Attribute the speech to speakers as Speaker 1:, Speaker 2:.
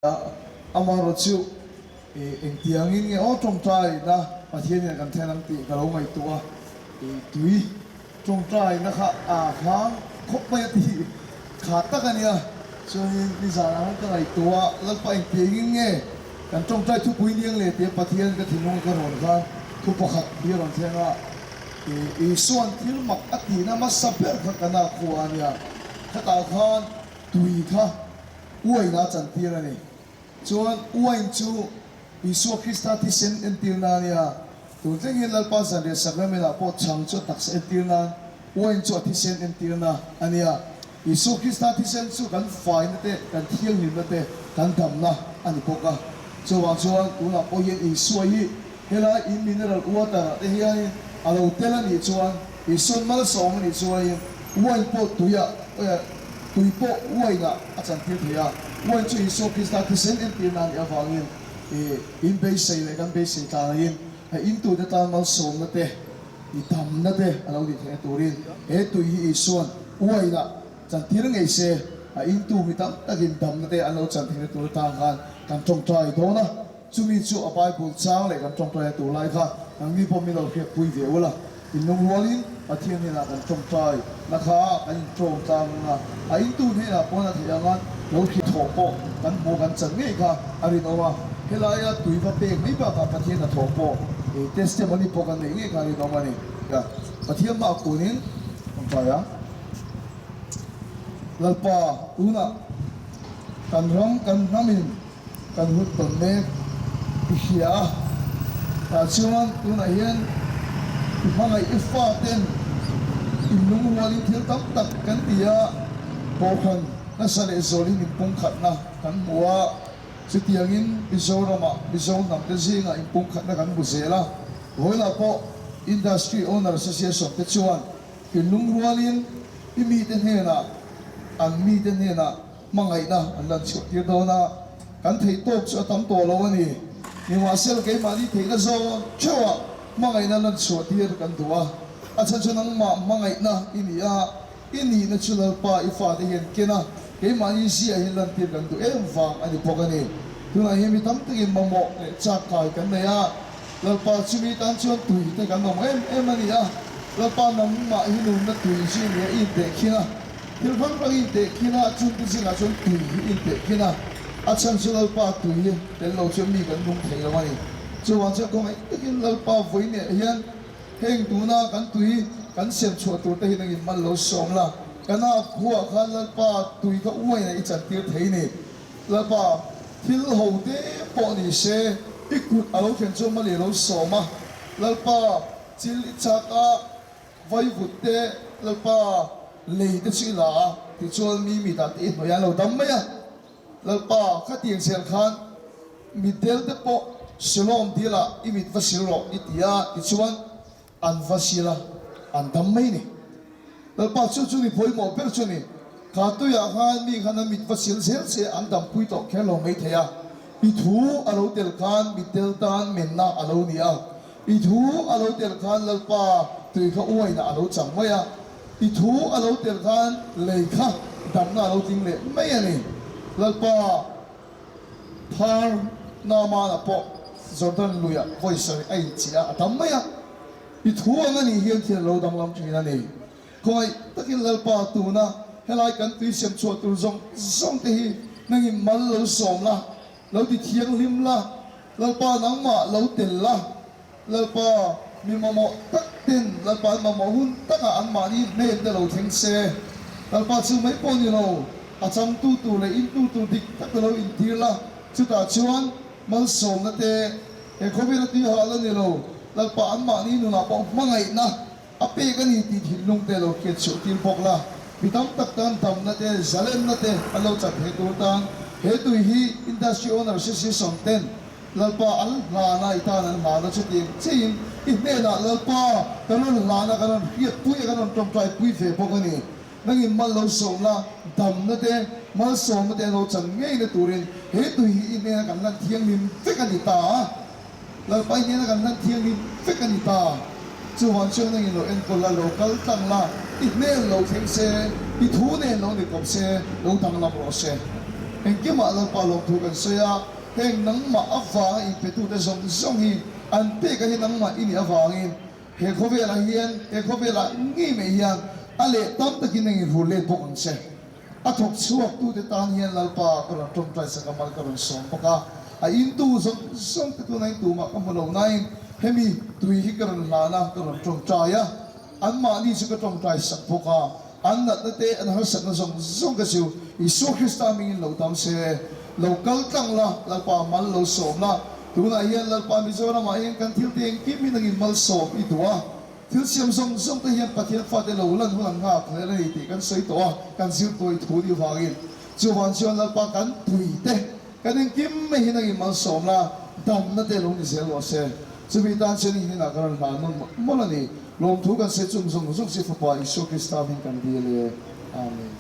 Speaker 1: Amaherawhchu, engtiangin nge aw tawngtaina Pathianin a kan thlen ang tih ka lo ngaihtuah a, tui tawngtaina kha a hlang khawp mai a tih kha tak a nia. Chuanin nizanah khan ka ngaihtuah a, Lalpa engtiangin nge kan tawngtai thupui niang le tia Pathian ka thinlunga ka rawn khan thu pakhat hi a rawn thleng a, Isua'n thil mak a tihna hmasa ber kha ka na khua a nia, khatah khan tui kha Uain a chantir a ni. Chuan uain chu Isua Krista thisen entir nan a nia. Tun thleng hian Lalpa zanriah sakramen-ah pawh chhang chu a taksa entir nan, uain chu a thisen entirna a nia. Isua Krista thisen chu kan faina te, kan thianghlimna te, kan damna a ni bawk a. Chuvang chuan tunah pawh hian Isua hi helai in mineral water-ah te hianin a lo tel a nih chuan, Isua'n malsawm a nih chuanin uain pawh tuiah, Tui pawh uainah a chantir thei a, uain chu Isua Krista thisen entirna a nih avangin in beisei leh kan beisei tlangin a intute tan malsawmna te, i damna te a lo nih theihna turin he tui hi Isua'n uainah chantir ngei se, a intu mi tam takin damna te an lo chan theihna tur atan khan kan tawngtai dawn a. Chumi chu a Bible chang leh kan tawngtaina tur lai kha nangni pawh min lo hriatpui ve ula. Inlung rualin Pathian hnenah kan tawngtai na kha kan intawng tlang ang a, a intu hnenah pawn a theih anga lo hriat thawh pawh kan hmuh kan chan ngei kha a rinawm a. Helaia tui va pek mai bakah Pathian a thawh pawh testimony pawh kan neih ngei kha a rinawm a ni. Pathian hmaah kunin tawngtai a, Lalpa tunah kan ram kan hnamin Kan hun tawn mek i hria a, tah chuan tunah hian i hmangaih i faten inlungrualin thil tam tak kan ti a, Kohhran nasa leh zawlin inpumkhatna kan hmu a, chutiangin Mizoramah Mizo hnamte zingah inpumkhatna kan hmu zel a, vawilah pawh Industry Owner Association te chuan inlungrualin i mite hnenah an mite hnenah Hmangaihna an lan chhuah tir dawn a, kan theih tawk chu a tam tawh lo a ni. Nimahsela keimahni theihna zawng theuhah hmangaihna lan chhuah tir kan duh a, a chhan chu nangmah hmangaihna i ni a, i nihna chu Lalpa i fate hian ken a, keimahni ziah hi lantir kan duh em vang a ni bawk a ni. Tunah hian mi tam takin mamawh leh chak kai kan nei a, Lalpa chumi tan chuan tui te kan awm em em a ni a, Lalpa nangmah hi nunna tui zing nia i intehkhin a, Thil hrang hrang i intehkhin a, chungte zingah chuan tui hi i intehkhin a, a chhan chu Lalpa tui hi tel lo chuan mi kan nung thei lo a ni. Chuvang chuan kawng eng takin Lalpa vawi neh hian heng tuna kan tui kan siam chhuah tur te hi nangin mal lo sawm la, ka na khuaah khan Lalpa tui kha uaina i chantir thei ni. Lalpa, thil ho te pawh ni se, i kut a lo thlen chuan mal i lo sawm a, Lalpa, chil i chak a, Vaivut te Lalpa lei te chu i la a, tichuan mi mi dah te i hnawih a, an lo dam mai a. Lalpa, khatiang zel khan mitdel te pawh Siloam dilah i mit va sil rawh i ti a, tichuan an va sil a, an dam mai ni. Lalpa chu chu ni pawimawh ber chu ni. Kha tuiah khan mi khan an mit va sil zel che an dampui tawh kher lo mai thei a. I thu a lo tel khan mitdel tan menna a lo ni a. I thu a lo tel khan Lalpa tui kha uainah a lo chang mai a, i thu a lo tel khan lei kha damna a lo tling leh mai a ni. Lalpa phar Naamana pawh Jordan luiah vawi sarih a inchih a, a dam mai a. I thu ang a nih hian thil a lo danglam thin a ni. Khawngaih takin Lalpa tuna helai kan tui siam chhuah tur zawng zawng te hi nangin mal lo sawm la, lo ti thianghlim la, Lalpa nangmah lo tel la, Lalpa mi mamawh tak ten Lalpa an mamawh hun takah anmahni hnen te lo thleng se. Lalpa chu mai pawh ni lo, a changtu tur leh intu tur dik tak te lo intir la, chutah chuan malsawmna te he khawvela tui hah la ni lo, Lalpa anmahni nunah pawh hmangaihna A pek a ni tih thinlung te lo hriat chhuah tir bawk la, mi tam tak tan damna te, zalenna te an lo chan thei tur tan he tui hi Industry Owner Association ten Lalpa an hlana i tan an hlana chutiang chiahin i hnenah Lalpa kan rawn hlana kan rawn hriatpui a kan rawn tawngtai pui ve bawk a ni. Nangin mal lo sawm la, damna te, malsawmna te an lo chan ngeina turin he tui hi i hnena kan lan thianghlim vek a ni ta a. Lalpai hnena kan hlan thianghlim vek a ni ta. Chuvang chuan nangin lo enkawl la, lo kal tlang la, i hmel lo thleng se, i thu nen lo ni kawp se, lo danglam rawh se. Engkimah Lalpa lawmthu kan sawi a, heng nangmah avanga inpetute zawng zawng hi an pek a hi nangmah i nih avangin he khawvelah hian, he khawvelah ngei mai hian a leh tam takin a inrul let bawk ang che. A thawk chhuak tute tan hian Lalpa ka rawn tawngtai sak a, mal ka rawn sawm bawk a. A intu zawng zawng te tunah in tumah ka hmu lo nain hemi tui hi ka rawn hlan a, ka rawn tawngtai a. Anmahni chu ka tawngtai sak bawk a, an natna te, an harsatna zawng zawng te chu Isua Krista hmingin lo dam se. Lo kal tlang la, Lalpa mal lo sawm la. Tunah hian Lalpa Mizoramah hian kan thil te engkim hi nangin malsawm i duh a. Thil siam zawng zawng te hian Pathian fate lo lan hun an nghak hle a ni tih kan sawi tawh a, kan zir tawi thu nih vangin. Chuvang chuan Lalpa kan tui te, kan engkim mai hi nangin malsawm la, damna te lo ni zel rawh se. Chumi tan chuan i hnenah ka rawn hlan nawn mawlh mawlh a ni. Lawmthu kan sawi chung zawng zawng chu Fapa Isua Krista hming kan dil e. Amen.